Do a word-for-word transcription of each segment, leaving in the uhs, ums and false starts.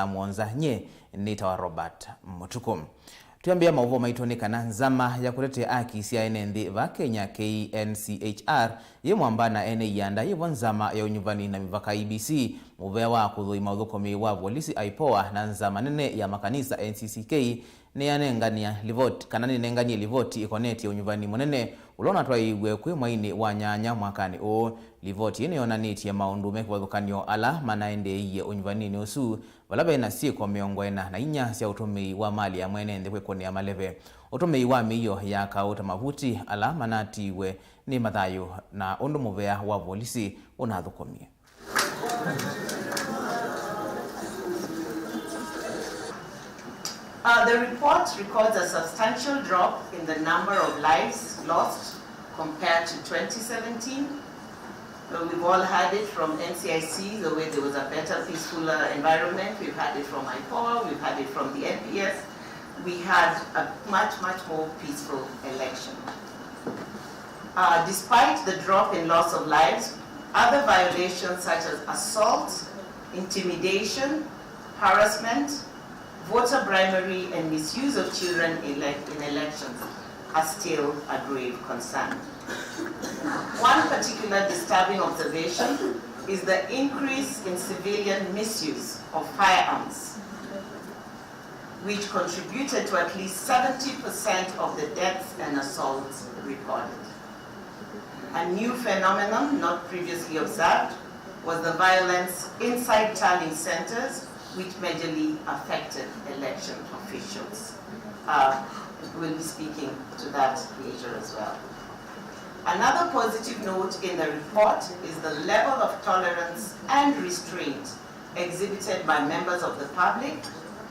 mũonza. Nyie nĩtawa Robert Mũtuku. Twĩambĩa maũvoo maitũ nĩ kana nzama ya kũtetea aki sya ene nthĩ va Kenya, K N C H R, yĩ mwamba na ene ianda yĩvo nzama ya ũnyuvani na mĩvaka, E B C, mũvea wa kũthũima ũthũkũmi wa volisi, IPOA, na nzama nene ya makanisa, N C C K, nĩyanenganie livoti, kana nĩnenganie livoti ĩkonetye ũnyuvani mũnene ũla ũnatwaĩiw'e kwĩ mweinĩ wa nyanya mwakanĩ ũũ. Livoti ĩĩ nĩyonanĩtye maũndũ me kĩvathũkany'o ala manaendeeie ũnyuvaninĩ ũsu, vala ve na syĩko mĩongo ĩna na inya sya ũtũmĩi wa mali ya mwene nthĩ kwĩkũnĩa maleve, ũtũmĩi wa mĩio ya kaũ ta mavuti ala manatiiwe nĩ mathayũ, na ũndũ mũvea wa volisi ũnathũkũmie. Uh, the report records a substantial drop in the number of lives lost compared to twenty seventeen. Uh, we've all heard it from N C I C, the way there was a better, peacefuler environment. We've heard it from IPOA, we've heard it from the N P S. We had a much, much more peaceful election. Uh, despite the drop in loss of lives, other violations such as assault, intimidation, harassment, voter bribery, and misuse of children elect- in elections are still a grave concern. One particular disturbing observation is the increase in civilian misuse of firearms, which contributed to at least seventy percent of the deaths and assaults recorded. A new phenomenon not previously observed was the violence inside tallying centers, which majorly affected election officials. Uh, we'll be speaking to that later as well. Another positive note in the report is the level of tolerance and restraint exhibited by members of the public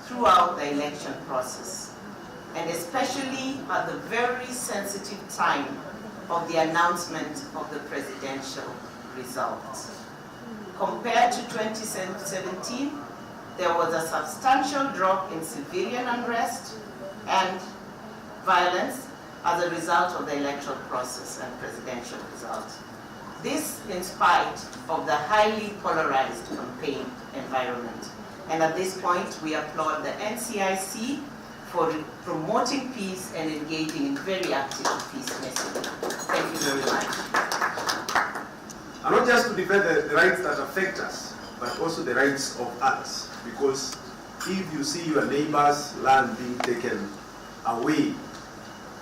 throughout the election process, and especially at the very sensitive time of the announcement of the presidential results. Compared to twenty seventeen, there was a substantial drop in civilian unrest and violence as a result of the electoral process and presidential result. This in spite of the highly polarized campaign environment. And at this point, we applaud the N C I C for re- promoting peace and engaging in very active peace messaging. Thank you very much. And not just to defend the, the rights that affect us, but also the rights of others. Because if you see your neighbor's land being taken away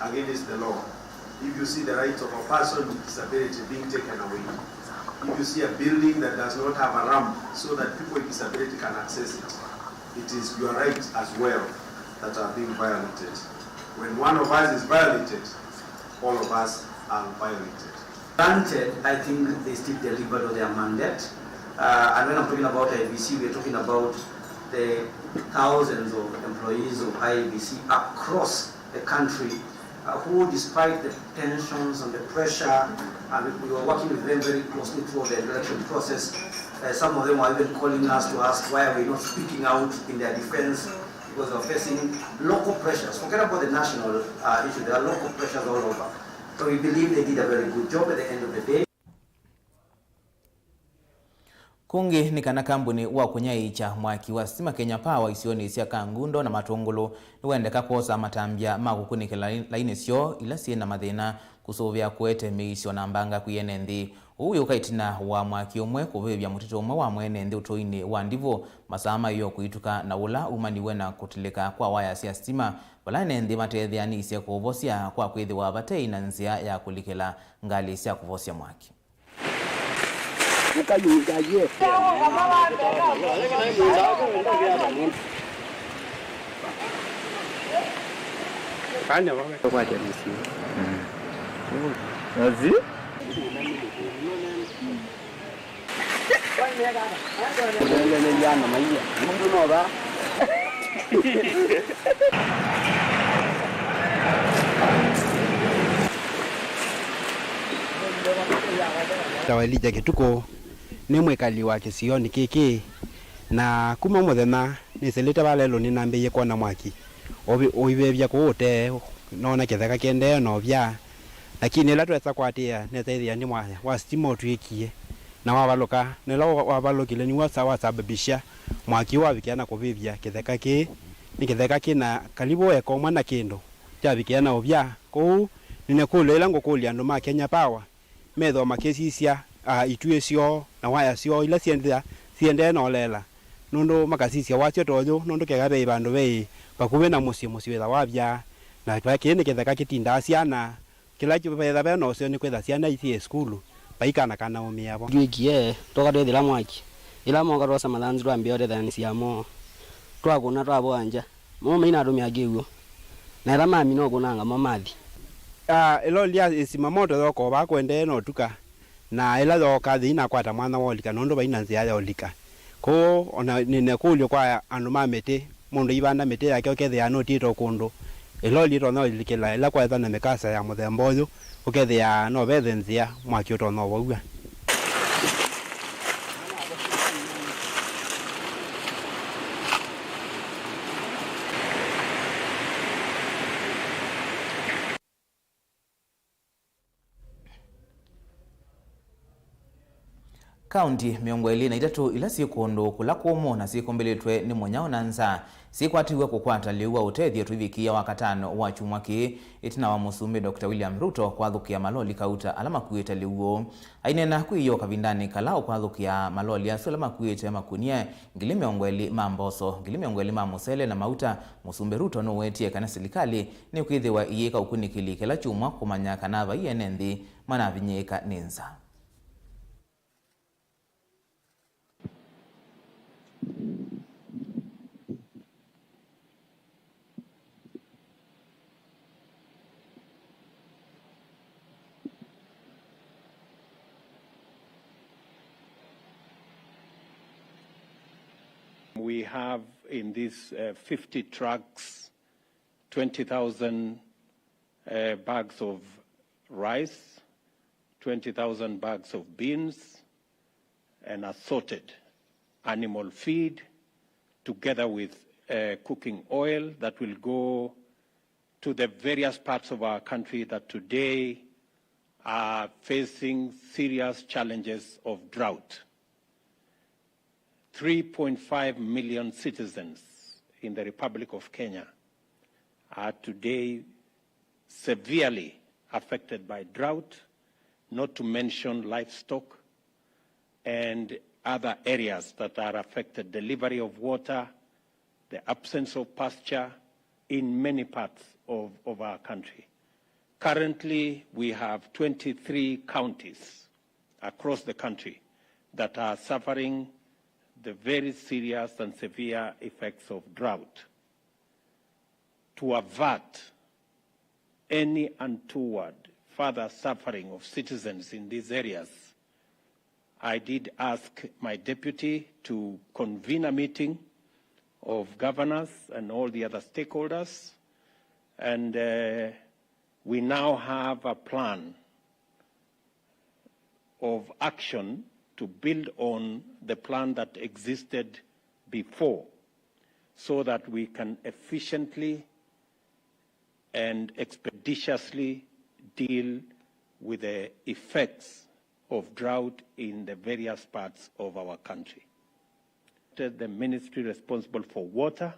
against the law, if you see the rights of a person with disability being taken away, if you see a building that does not have a ramp so that people with disability can access it, it is your rights as well that are being violated. When one of us is violated, all of us are violated. Granted, I think they still delivered on their mandate. Uh, and when I'm talking about I E B C, we're talking about the thousands of employees of I E B C across the country, uh, who, despite the tensions and the pressure, and we were working with them very closely throughout the election process. Uh, some of them were even calling us to ask why are we not speaking out in their defense, because they were facing local pressures. Forget about the national, uh, issue, there are local pressures all over. So we believe they did a very good job at the end of the day. Kũngĩ nĩ kana kambuni wa kũnyaĩĩkya mwaki wa sitima Kenya Power isionĩ sya Kangundo na Matũngũlũ nĩwendeka kwosa matambya ma kũkunĩkĩla lai- lainĩ syoo ila syĩ na mathĩna kũsũvĩa kũete mĩisyo na mbanga kwĩ ene nthĩ. Ũu wĩũka ĩtina wa mwaki ũmwe kũvĩvya mũtitũ ũmwe wa mwene nthĩ ũtũinĩ wa Ndivũ masaa maĩ o kũituka, na ũla umaniw'e na kũtilĩka kwa waya sya sitima, vala ene nthĩ matetheanĩisye kũũvosya kwa kwĩthĩwa vate na nzĩa ya kũlikĩla ngalĩ sya kũvosya mwaki. Tawa Elijah Kĩtukũ, nĩ mwĩkali wa kĩsionĩ kĩkĩ, na kuma mũthenya nĩsĩlĩte vala lelũ nĩnambĩĩie kwona mwaki ũvi- ũivevya kũu ũtee, noona kĩtheka kĩendee na ũvyaa, lakini ĩla twesa kũatĩĩa nesa ĩthĩa nĩ mwaya wa sitima ũtw'ĩkie. na wavalũka, na ĩla wa-, wavalũkile nĩw'o sa-, wasababisha mwaki ũũ wavikĩa na kũvĩvya kĩtheka kĩĩ. Nĩ kĩtheka kĩ na kalivu eka ũmwe na kĩndũ, kyavikĩa na ũvya. Kwoou, nĩnĩkũlyo ĩla ngũkũlya andũ ma Kenya Power, methĩwa makĩsisya, a, ituĩ syoo na waya syoo ila siendea, siendee na ũleela, nũndũ makasisya wasyo ta ũyũ, nũndũ keka ve vandũ ve vakuvĩ na mũsyĩ, mũsyĩ wĩtha wavyaa, na va-, kĩĩ nĩ kĩtheka kĩtindaa syana, kĩla kĩ-, vetha ve na ũseo nĩ kwĩtha syana isiĩ sukulu, vai kana kanaũmĩa vo. Twĩkie, twoka twĩthĩla mwaki, ĩla moka twosa mathanzi twambĩa ũtethanĩsya mo, twakũna twavoa ngya. Mo mainatũmĩa kĩw'ũ, na ĩla mamina ũkũnanga mo mathi. Ah, ĩloli ya ĩsima moto yooka o vaa kũendee na ũtuka, na ĩla yooka yĩinakwata mwanya wa ũlika, nũndũ vai na nzĩa ya ũlika. Kwoou, o na nĩ na kũlyo kwa andũ ma mĩtĩ, mũndũ aivanda mĩtĩ yake ũkethĩa nũtiĩte o kũndũ ĩloli ĩtonya ũlikĩla, ĩla kwaetha na mĩkasa ya mũthemba ũyũ, ũkethĩa no vethe nzĩa mwaki ũtonya ũvaua. Kaunti mĩongo ĩlĩ na itatũ ila syĩ kũndũ kũla kũmũ na syĩkũmbĩlĩtwe nĩ mũnyao na nzaa syĩkwatĩw'e kũkwata lĩu wa ũtethyo tũivikĩĩa Wakatano wa kyumwa kĩĩ, ĩtina wa Mũsumbĩ Doctor William Ruto kwathũkĩa maloli kauta ala makuĩte lĩu ũũ. Aineena kwĩ ĩyoo kavindanĩ kala ũkwathũkĩa maloli asu ala makuĩte makunia ngili mĩongo ĩlĩ ma mboso, ngili mĩongo ĩlĩ ma mũsele na mauta, Mũsumbĩ Ruto nũwetie kana silikalĩ nĩkwĩthĩwa ĩyĩka ũkunĩkĩli kĩla kyumwa kũmanya kana vai ene nthĩ manavinyĩĩka nĩ nzaa. We have in these, uh, fifty trucks, twenty thousand, uh, bags of rice, twenty thousand bags of beans, and assorted animal feed, together with, uh, cooking oil that will go to the various parts of our country that today are facing serious challenges of drought. Three point five million citizens in the Republic of Kenya are today severely affected by drought, not to mention livestock and other areas that are affected, delivery of water, the absence of pasture in many parts of, of our country. Currently, we have twenty-three counties across the country that are suffering the very serious and severe effects of drought. To avert any untoward further suffering of citizens in these areas, I did ask my deputy to convene a meeting of governors and all the other stakeholders, and, uh, we now have a plan of action to build on the plan that existed before, so that we can efficiently and expeditiously deal with the effects of drought in the various parts of our country. The ministry responsible for water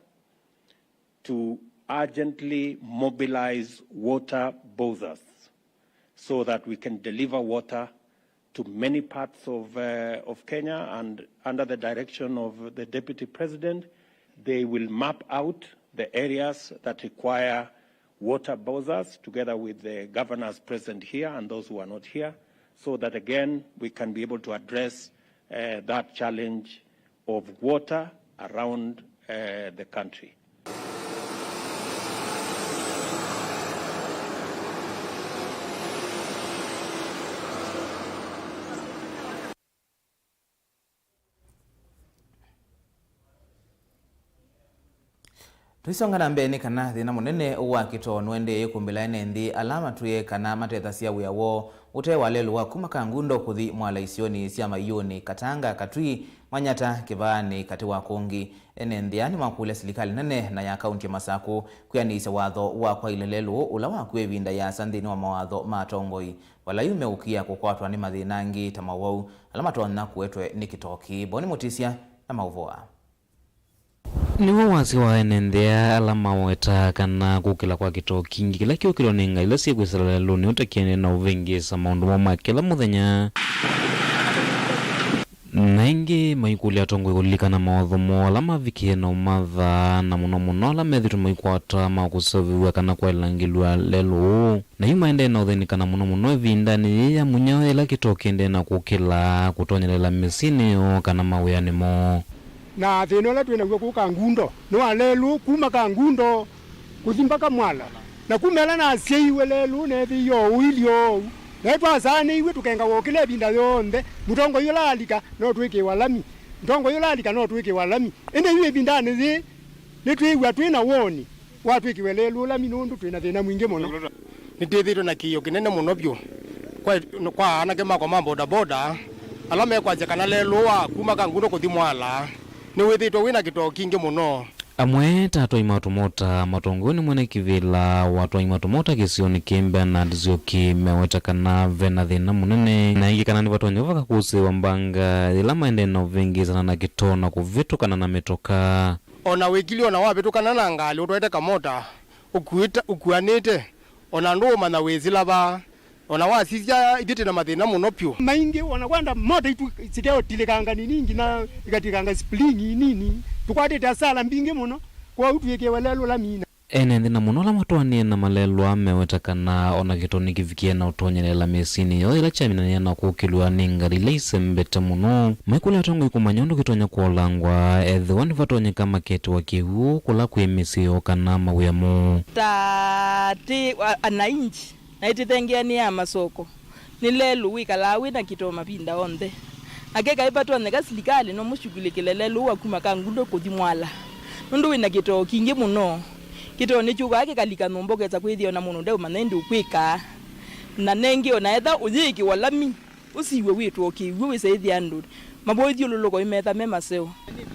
to urgently mobilize water bowsers so that we can deliver water to many parts of, uh, of Kenya, and under the direction of the Deputy President, they will map out the areas that require water bowsers together with the governors present here and those who are not here, so that again we can be able to address, uh, that challenge of water around, uh, the country. Tũisonga na mbee, nĩ kana thĩna mũnene wa kĩtoo nũendee kũmbĩla ene nthĩ ala matwĩe kana matethasya wĩa woo ũte wa lelũ wa kuma Kangundo kũthi Mwala isionĩ sya Maiũnĩ, Katanga, Katui, Manyata, Kĩvaanĩ, katĩ wa kũngĩ. Ene nthĩ aa nĩmakũlya silikalĩ nene na ya kaunti ya Masakũ kwĩanĩĩsya watho wa kwaĩlya lelũ ũla wakw'a ĩvinda yĩasa nthĩnĩ wa mawatho ma atongoi, vala yu meũkĩa kũkwatwa nĩ mathĩna angĩ ta mawau ala matonya kũetwe nĩ kĩtoo kĩĩ. Boni Mũtisya na maũvoo aa. Nĩw'o wasya wa ene nthĩ aa ala mawetaa kana kũkĩla kwa kĩtoo kingĩ kĩla kĩũkĩlwa nĩ ngalĩ ila syĩkwĩsĩla lelũnĩ ũtakĩendee na ũvĩngĩĩsa maũndũ moo ma kĩla mũthenya. Na ĩngĩ maikũlya atongoi kũlilikana mawatho moo ala mavikie na ũmatha, na mũno mũno ala methĩtwe maikwata ma kũseũvĩw'a kana kwaĩlangĩlw'a lelũ ũũ. Na yu maendee na ũthĩnĩkana mũno mũno ĩvindanĩ yĩĩ ya mũnyao yĩla kĩtoo kĩendee na kũkĩla kũtonyelela mĩsyĩnĩ yoo kana mawĩanĩ moo. Na thĩna ũla twĩ naw'o kũu Kangundo nĩ wa lelũ kuma Kangundo kũthi mbaka Mwala. Na kuma ĩla nasyaiwe lelũ neethĩie o ũilyĩ oou. Na ĩtwasaanĩiw'e tũkengawa o kĩla ĩvinda yonthe. Mũtongoi ũla alika no twĩkĩwa lami. Mũtongoi ũla alika no twĩkĩwa lami. Ĩndĩ yu ĩvindanĩ yĩĩ nĩtwĩw'a twĩ na woni watwĩkĩwe lelũ lami nũndũ twĩ na thĩna mwingĩ mũno. Nĩtwĩthĩĩtwe na kĩĩo kĩnene mũno vyũ kwa, kwa anake makwa ma bodaboda ala mekwasya kana lelũ wa kuma Kangundo kũthi Mwala nĩwĩthĩĩtwe wĩ na kĩtoo kingĩ mũno. Amwe ta atwai ma tũmota matongoew'e nĩ mwene kĩvĩla wa atwai ma tũmota kĩsionĩ kĩĩ Bernard Nzioki meweta kana ve na thĩna mũnene, na ĩngĩ kana nĩvatonya vaka kũsĩĩwa mbanga yĩla maendee na ũvĩngĩĩsana na kĩtoo na kũvĩtũkana na mĩtoka. O na wĩkilye o na wavĩtũkana na ngalĩ ũtwaĩte kamota ũkuĩte, ũkuanĩte, o na ndũũmanya wĩsĩla va. O na wasisya, ithyĩ twĩ na mathĩna mũno vyũ. Maingĩ, o na kwenda mota itũ sikeũtilĩkanga nini nginya ikatilĩkanga spring nini. Tũkwatĩte asala mbingĩ mũno, kwoou twĩkĩwe lelũ lami. Ene nthĩ na mũno ala matwaanĩe na malelũ aa meweta kana o na kĩtoo nĩkĩvikie na ũtonyelela mĩsyĩnĩ yoo yĩla kyaminanie na kũkĩlw'a nĩ ngalĩ ila isembete mũno. Maikũlya atongoi kũmanya ũndũ kĩtonya kũolangwa ethĩwa nĩvatonyeka maketĩwa kĩw'ũ kũla kwĩ mĩsyĩ yoo kana mawĩa moo. Ta tĩ wa-, anainji, na ĩtĩthengeanĩaa masoko, nĩ lelũ wĩkalaa wĩ na kĩtoo mavinda onthe. Na keka ĩvatonyeka silikalĩ no mũshughulĩkĩle lelũ wa kuma Kangundo kũthi Mwala, nũndũ wĩ na kĩtoo kingĩ mũno. Kĩtoo nĩkyũkaa kĩkalika nyũmba, ũkesa kwĩthĩa o na mũndũ ndeũmanya ĩndĩ ũkwĩkaa. Na nengĩ o na etha ũyĩĩkĩwa lami, ũsiw'e wĩtwe o kĩw'ũ wĩse ĩthĩa andũ mavoithyũlũlũko imetha me maseo.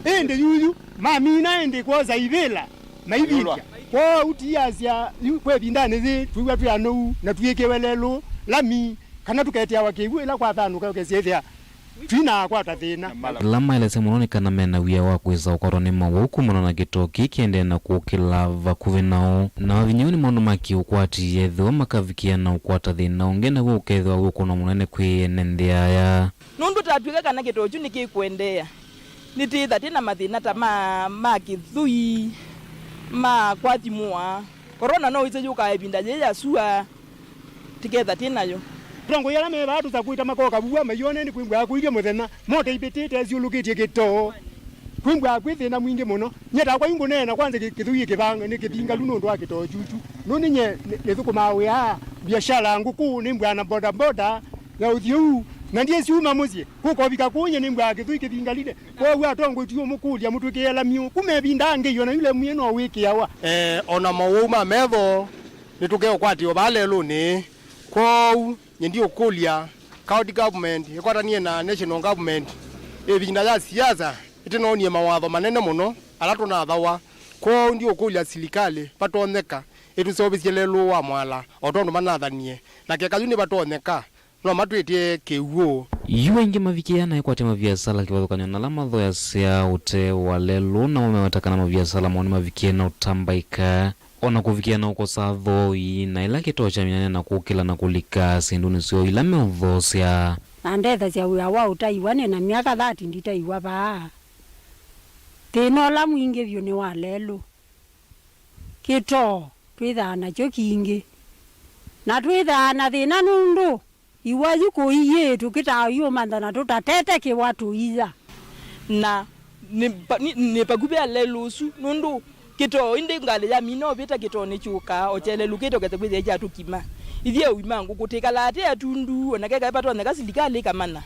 Ĩndĩ yuyu mamina ĩndĩ kwosa ivĩla maivikya. Kwoou tiasya yu kwa ĩvindanĩ yĩĩ twĩw'a twĩ anũu na twĩkĩwe lelũ lami, kana tũketeawa kĩw'ũ ĩla kwathanũka ũkesya ĩthĩa twinakwata thĩna. Ĩla maelesya mũno nĩ kana mena wia wa kwĩsa ũkwatwa nĩ mawau kumana na kĩtoo kĩĩ kĩendee na kũkĩla vakuvĩ nao. Na mavinyĩĩwe nĩ maũndũ ma kĩũkwati ethĩwa makavikĩa na ũkwata thĩna ũngĩ, naw'o ũkethĩwa wĩ ũkũno mũnene kwĩ ene nthĩ aya. Nũndũ tatw'ĩka kana kĩtoo kyu nĩkĩkũendeea, nĩtĩĩtha twĩ na mathĩna ta ma, ma kĩthũi, ma kwathimũa. Korona no ĩse yũkaa ĩvinda yĩĩ ya sua, tĩketha twĩ nayo. Atongoi ala me vaa tũsakũĩte makoka vua maione nĩ kwĩmbwaa kũilye mũthenya, mota ivĩtĩte ĩsyũlũkĩtye kĩtoo. Kwĩmbwaa kwĩ thĩna mwingĩ mũno. Nyie takwa yu ngũneena kwanza kĩ-, kĩthũi kĩvanga nĩ kĩvingalu nũndũ wa kĩtoo kyukyu. Nũndũ nyie nĩ-, nĩthũkũmaa wĩa, biashara ngũkũ, nĩmbwaa na bodaboda ya ũthiũ ũu, na ndyĩsi uma mũsyĩ. Kũkovika kũũ nyie nĩmbwaa kĩthũi kĩvingalile. Kwoou atongoi tiũmũkũlya mũtwĩkĩe lamiũ. Kuma ĩvinda angĩ, o na yu lamiũ no wĩkĩawa. Eh, o na mawau ma metho nĩtũkeũkwatĩwa vaa lelũnĩ. Kwoou nyie ndiũkũlya county government ĩkwatanie na national government ĩvinda ya siasa ĩtĩnonie mawatho manene mũno ala tũnathawa. Kwoou ndiũkũlya silikalĩ vatonyeka ĩtũseũvĩsye lelũ wa Mwala o tondũ manathanie, na keka yu nĩvatonyeka, no matwĩtĩe kĩw'ũ. Yu aingĩ mavikĩaa na ĩkwatya maviasala kĩvathũkany'o na ala mathoyasya ũtee wa lelũ, namo meweta kana maviasala moo nĩmavikĩe na ũtambaĩka, o na kũvikĩa na ũkosa athooĩ, na ĩla kĩtoo kyaminanie na kũkĩla na kũlika syĩndũnĩ syoo ila meũthoosya. Na ndethasya wĩa wa ũtaiwa, nĩ na myaka thirty nditaiwa vaa. Thĩna ũla mwingĩ vyũ nĩ wa lelũ. Kĩtoo twĩthaa nakyo kingĩ. Na twĩthaa na thĩna nũndũ iwa yu kũiĩ tũkĩtaa yũmantha na tũtatete kĩwa tũiya. Na nĩ pa-, nĩ, nĩ pakuvĩ alelũ ũsu nũndũ kĩtoo, ĩndĩ ngalĩ yamina ũvĩta kĩtoo nĩkyũkaa, o kyelelũ kĩtokete kwĩthĩa kyatũkima. Ithyĩ aui ma ngũkũ tĩkalaa tĩ atundu, o na kekaĩ patonyeka silikalĩ ĩkamanya.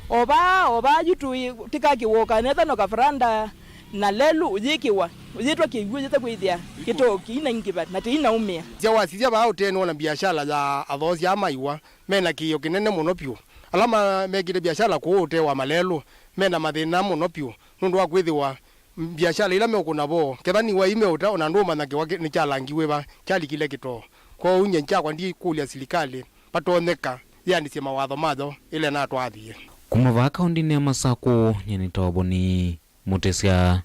O vaa, o vaa yu tũĩ, tĩkakĩwoka, netha no kafaranda, Na lelũ ũyĩkĩwa, ũyĩtwa kĩw'ũ, ũyĩte kwĩthĩa kĩtoo kĩinaingĩva na tĩinaũmĩa. Sya wasisya vaa ũtee nĩwona mbiasala ya athoosi aa ma iwa me na kĩĩo kĩnene mũno vyũ. Ala ma-, mekĩte mbiasala kũũ ũtee wa malelũ me na mathĩna mũno vyũ nũndũ wa kwĩthĩwa mbiasala ila meũkũna vo, ketha nĩ iwa imeũta, o na ndũũmanya kĩwa kĩ-, nĩkyalangiw'e va, kyalikile kĩtoo. Kwoou nyie kyakwa ndikũlya silikalĩ vatonyeka yĩanĩsye mawatho mayo ĩla ĩnatwathie. Kuma vaa kaũndĩnĩ ya Masakũ, nyie nĩ Toboni Mũtĩsya.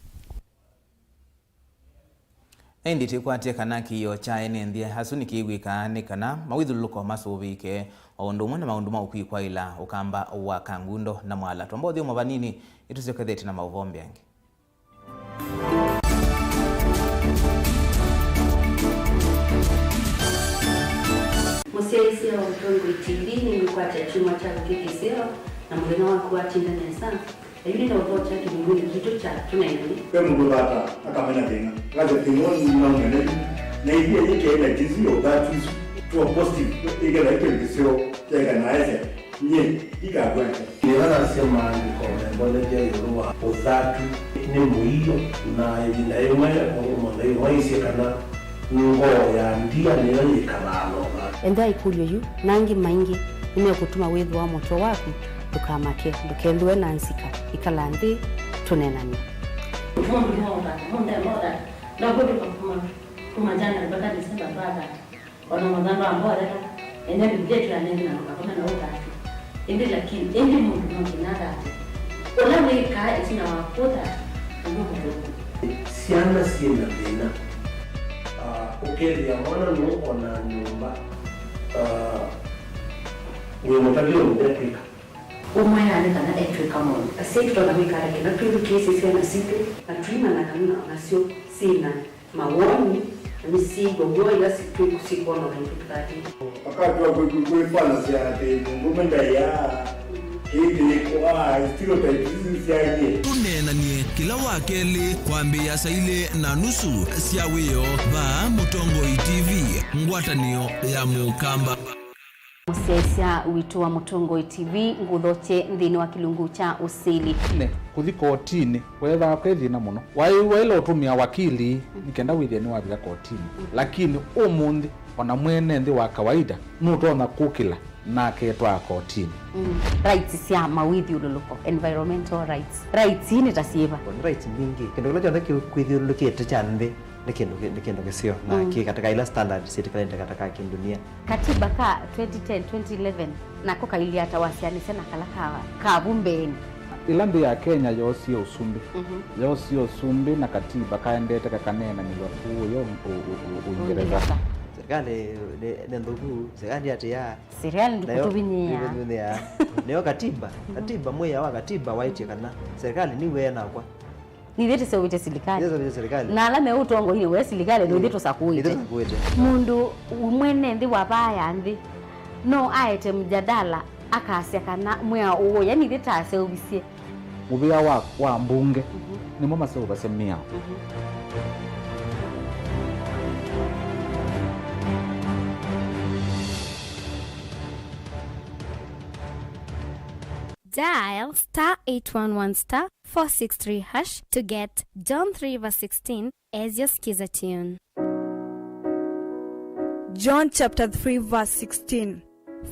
Na ĩndĩ twĩkwatye kana kĩĩo kya ene nthĩ asu nĩkĩw'ĩkaa nĩ kana mawĩthyũlũlũko masũvĩĩke, o ũndũ ũmwe na maũndũ ma ũkwikwaĩla ũkamba wa Kangundo na Mwala. Twamba ũthyũmũa vanini, nĩtũsyokethete na maũvoo mbee angĩ. Mũsyaĩĩsya wa Mũtongoi T V, nĩngũkwatya kyumwa kyaku kĩ kĩseo, na mũthenya waku watinda nesa. Yu nĩnaũthokya kĩlungunĩ kitũ kya tũneenany'e. Ve mũndũ ũthata akamena thĩna, akasya thĩna ũũ nĩnaũmena yu, na ithyĩ yĩkĩe na jinsi ya ũthatu isu, tuo positive, ĩkethĩa kĩndũ kĩseo kyaĩkanaesya. Nyie ndikagweta. Nĩvanasya maandĩko membolethya ĩũlũ wa ũthatu nĩ mũio, na ĩvinda yĩmwe mũndũ ĩmwe aisye kana ngoo ya ndia nĩyo yĩkalaa na ũthatu. Ethĩa ĩkũlyo yu na angĩ maingĩ nĩmekũtuma wĩthĩwa mũtwe waku, ndũkamake, ndũkethĩwe na nzika, ĩkala nthĩ tũneenany'e. Mũndũ no ũthatu, mũndũ no ũthatu, ndakũtũka kuma, kuma January mpaka December twathata. O na mũthando wa mbolela, ene Mbivilia ĩtwĩa nengĩ na ndũkakome na ũthatu. Ĩndĩ lakini, ĩndĩ mũndũ no nginya athate. Ũla wĩkaa ĩtina wa kũthata, ũndũ mũthũku. Syana syĩ na thĩna. Ah, ũkethĩa mwana nũũ o na nyũmba, ah, wĩ mũtavye ũndũ ekwĩka. Ũmwe nĩ kana etwĩka maũndũ. Asyai tũtonya kwĩka ata kĩla twĩthukĩĩsye syana sitũ na tũimanya kana o nasyo syĩ na mawoni, na nĩsyĩw'a w'o ĩla si-, twĩ-, sikwona maitũ tũthatĩte. Wakati wa kwĩ-, kwĩ-, kwĩfanasya atĩ mũndũũme ndaĩaa, kĩĩ kĩlĩkũ, ah, stereotypes isu syaie. Tũneenany'e kĩla wa kelĩ kwambĩĩa saa ilĩ na nusu sya wĩoo vaa Mũtongoi T V, ngwatanĩo ya Mũkamba. Mũsyaĩĩsya witũ wa Mũtongoi T V, ngũthokye nthĩnĩ wa kĩlungu kya ũsili. Nĩ kũthi kotinĩ weethaa kwĩ thĩna mũno. Waĩw'a ĩla ũtũmĩa wakili nĩ kenda wĩthĩe nĩwavika kotinĩ. Mm. Lakini ũmũnthĩ, o na mwene nthĩ wa kawaida nũtonya kũkĩla na aketwaa kotinĩ. Mm. Rights sya mawĩthyũlũlũko, environmental rights. Rights ii nĩ ta syĩva? Nĩ rights mbingĩ. Kĩndũ kĩla kyonthe kĩkwĩthyũlũlũkĩte kya nthĩ nĩ kĩndũ kĩ-, nĩ kĩndũ kĩseo, na mm, kĩ katika ila standard syĩtĩkĩlanĩte katika kĩndunia. Katiba ka twenty ten, twenty eleven, nako kailyĩ ata wasyaanĩsya na kala ka, ka vu mbeenĩ? Ĩla nthĩ ya Kenya yoosie ũsumbĩ, mhm, yoosie ũsumbĩ na katiba kaendete kakaneenanĩw'a kũũya ũ-, ũ-, ũ-, ũ-, Ũingereza. Ũingereza. Serikali nĩ, nĩ nthũku, serikali atĩa? Serikali nayo ndĩkũtũvinyĩĩa. Ndĩkũtũvinyĩĩa. Nĩyo katiba, mhm, katiba, mwĩao wa katiba waĩtye kana serikali nĩw'e nakwa. Nithyĩ tũseũvĩtye silikalĩ. Nithyĩ tũseũvĩtye silikalĩ. Na ala me ũtongoinĩ we silikalĩ, nithyĩ tũsakũĩte. Nithyĩ tũsakũĩte. Mũndũ mwene nthĩ wa vaa ya nthĩ no aete mjadala akasya kana mwĩao ũũ, yani ithyĩ taseũvisye. Mũvĩa wa, wa mbunge, mhm, nĩmo maseũvasya mĩao. Mhm. Dial star eight one one star four six three hash to get John three verse sixteen as your skiza tune. John chapter three verse sixteen.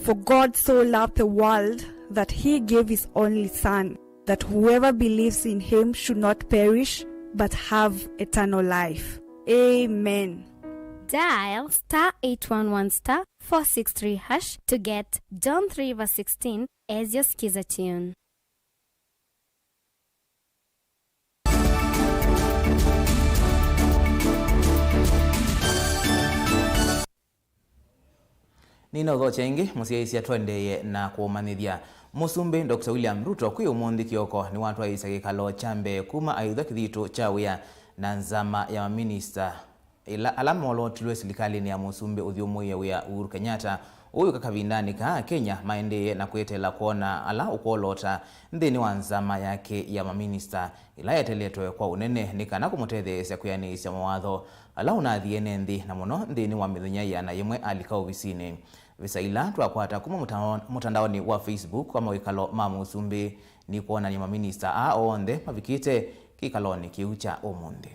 For God so loved the world that he gave his only Son, that whoever believes in him should not perish but have eternal life. Amen. Dial star eight one one star four six three hash to get John three verse sixteen as your skiza tune. Nĩnaũthokya ĩngĩ, mũsyaĩĩsya, tũendeeye na kũũmanyĩthya. Mũsumbĩ Doctor William Ruto kwĩ ũmũnthĩ kĩoko nĩwatwaĩĩsya kĩkalo kya mbee kuma aĩthwa kĩthitũ kya wĩa na nzama ya maminista ĩla, ala molootilwe silikalĩnĩ ya mũsumbĩ ũthyũmũĩe wĩa Uhuru Kenyatta. Ũũ wĩka kavindanĩ kaa Akenya maendeee na kwĩeteela kwona ala ũkwoloota nthĩnĩ wa nzama yake ya maminista ĩla yeteletwe kwa ũnene nĩ kana kũmũtetheesya kwĩanĩĩsya mawatho ala ũnathi ene nthĩ, na mũno nthĩnĩ wa mĩthenya yĩana yĩmwe alika ovisinĩ. Visa ila twakwata kuma mũtandao-, mũtandaonĩ wa Facebook kwa mawĩkalo ma mũsumbĩ nĩkwonany'a maminista aa onthe mavikĩte kĩkalonĩ kĩu kya ũmũnthĩ.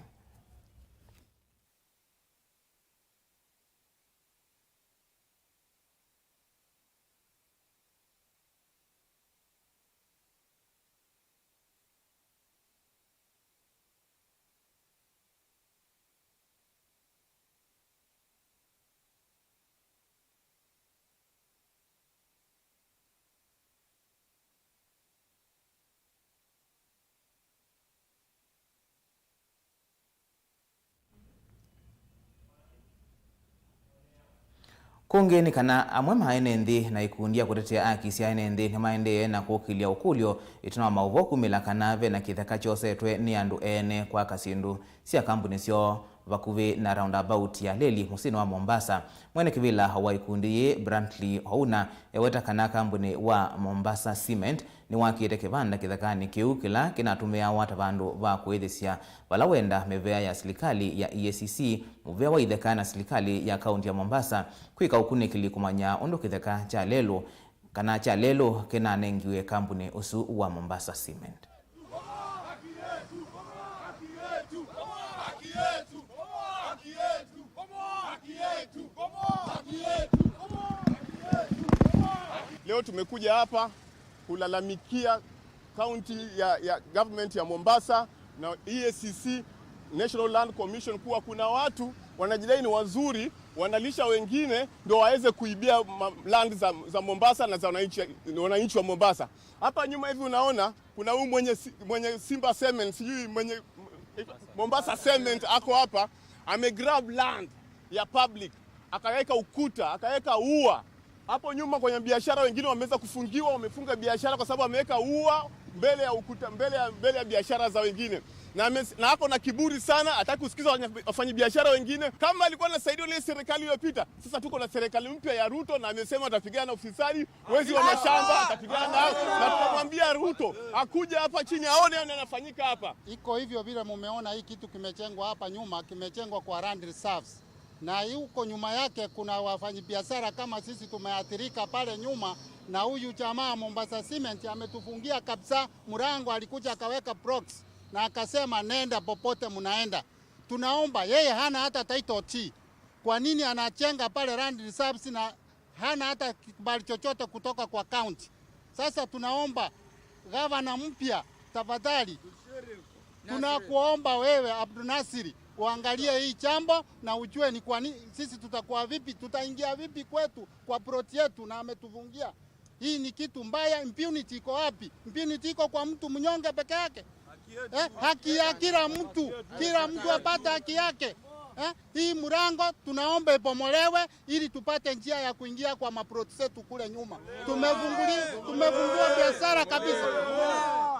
Kũngĩ nĩ kana amwe ma ene nthĩ na ikundi ya kũtetea aki sya ene nthĩ nĩmaendee na kũkĩlya ũkũlyo ĩtina wa maũvoo kumĩla kana ve na kĩtheka kyosetwe nĩ andũ ene kwaka syĩndũ sya kambuni syoo vakuvĩ na roundabout ya leli mũsyĩnĩ wa Mombasa. Mwene kĩvĩla wa ikundi yĩĩ, Brantley Ouna, eweta kana kambuni wa Mombasa Cement nĩwakĩte kĩvanda kĩthekanĩ kĩu kĩla kĩnatũmĩawa ta vandũ va kũĩthĩsya vala wenda mĩvea ya silikalĩ ya E A C C, mũvea wa itheka na silikalĩ ya kaunti ya Mombasa kwĩka ũkunĩkĩli kũmanya ũndũ kĩtheka kya lelũ kana kya lelũ kĩnanengiwe kambuni ũsu wa Mombasa Cement. Leo tumekuja hapa kulalamikia county ya, ya government ya Mombasa na E A C C, National Land Commission, kuwa kuna watu wanajidai ni wazuri, wanalisha wengine ndio waweze kuibia ma-, land za, za Mombasa na za wananchi, wananchi wa Mombasa. Hapa nyuma hivi unaona kuna huyu mwenye si-, mwenye Simba Cement, sijui mwenye Mombasa Cement ako hapa, amegrab land ya public, akaweka ukuta, akaweka ua. Hapo nyuma kwenye biashara wengine wameweza kufungiwa, wamefunga biashara kwa sababu ameweka ua mbele ya ukuta, mbele ya, mbele ya biashara za wengine. Na ame-, na ako na kiburi sana, hataki kusikiza wafanya-, wafanyabiashara wengine. Kama alikuwa anasaidiwa na ile serikali iliyopita, sasa tuko na serikali mpya ya Ruto na amesema atapigana na ufisadi, wezi wa mashamba atapigana nao, na tunamwambia Ruto akuje hapa chini aone nini yanafanyika hapa. Iko hivyo vile mumeona hii kitu kimejengwa hapa nyuma, kimejengwa kwa land reserves. Na huko nyuma yake kuna wafanyabiashara kama sisi tumeathirika pale nyuma, na huyu jamaa Mombasa Cement ametufungia kabisa mlango, alikuja akaweka blocks na akasema, "Nenda popote mnaenda." Tunaomba, yeye hana hata title deed. Kwa nini anajenga pale land reserves na hana hata kibali chochote kutoka kwa county? Sasa tunaomba gavana mpya, tafadhali, tunakuomba wewe, Abdunasiri, uangalie hii jambo na ujue ni kwa nini sisi tutakuwa vipi, tutaingia vipi kwetu kwa plot yetu na ametufungia. Hii ni kitu mbaya. Impunity iko wapi? Impunity iko kwa mtu mnyonge peke yake? Eh, haki ya kila mtu, kila mtu apate haki yake. Eh, hii mlango tunaomba ibomolewe ili tupate njia ya kuingia kwa maplot zetu kule nyuma. Tumefunguli-, tumefungua biashara kabisa.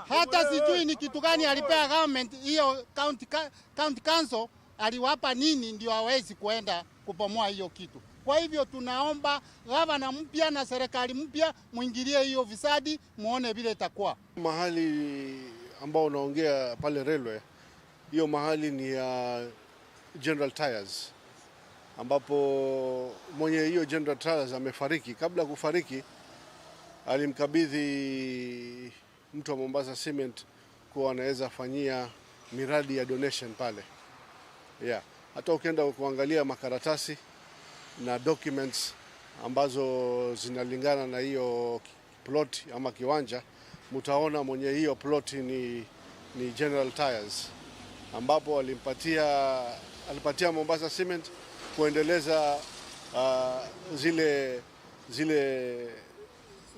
Hata sijui ni kitu gani alipea government hiyo county ca-, county council aliwapa nini ndio hawezi kuenda kubomoa hiyo kitu. Kwa hivyo tunaomba gavana mpya na serikali mpya muingilie hiyo ufisadi, muone vile itakuwa. Mahali ambao unaongea pale railway, hiyo mahali ni ya General Tyres, ambapo mwenye hiyo General Tyres amefariki. Kabla ya kufariki, alimkabidhi mtu wa Mombasa Cement kuwa anaweza fanyia miradi ya donation pale. Yeah. Hata ukienda kuangalia makaratasi na documents ambazo zinalingana na hiyo plot ama kiwanja, mtaona mwenye hiyo plot ni, ni General Tyres, ambapo alimpatia, alipatia Mombasa Cement kuendeleza, ah, zile, zile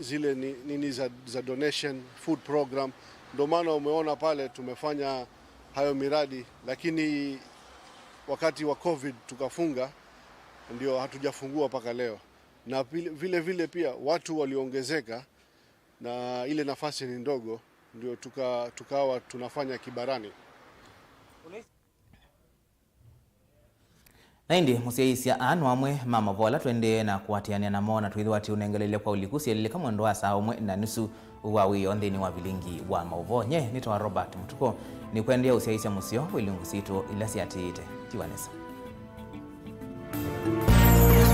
zile ni-, nini za, za donation, food program. Ndio maana umeona pale tumefanya hayo miradi, lakini wakati wa covid tukafunga, ndio hatujafungua mpaka leo. Na vile, vile vile pia watu waliongezeka na ile nafasi ni ndogo, ndio tuka-, tukawa tunafanya kibarani. Na ĩndĩ mũsyaĩĩsya, aa no amwe ma mavoo ala tũendee na kũatĩanĩa namo, na twĩthĩwa tũũnengeleile kwa ũliku syelilĩka mwendo wa saa ũmwe na nusu wa wĩoo nthĩnĩ wa vilingi wa maũvoo. Nye nĩtawa Robert Mũtuko, nĩkwendea ũsyaĩĩsya mũseo wa ilungu sitũ ila siatĩĩte. Tiwa nesa.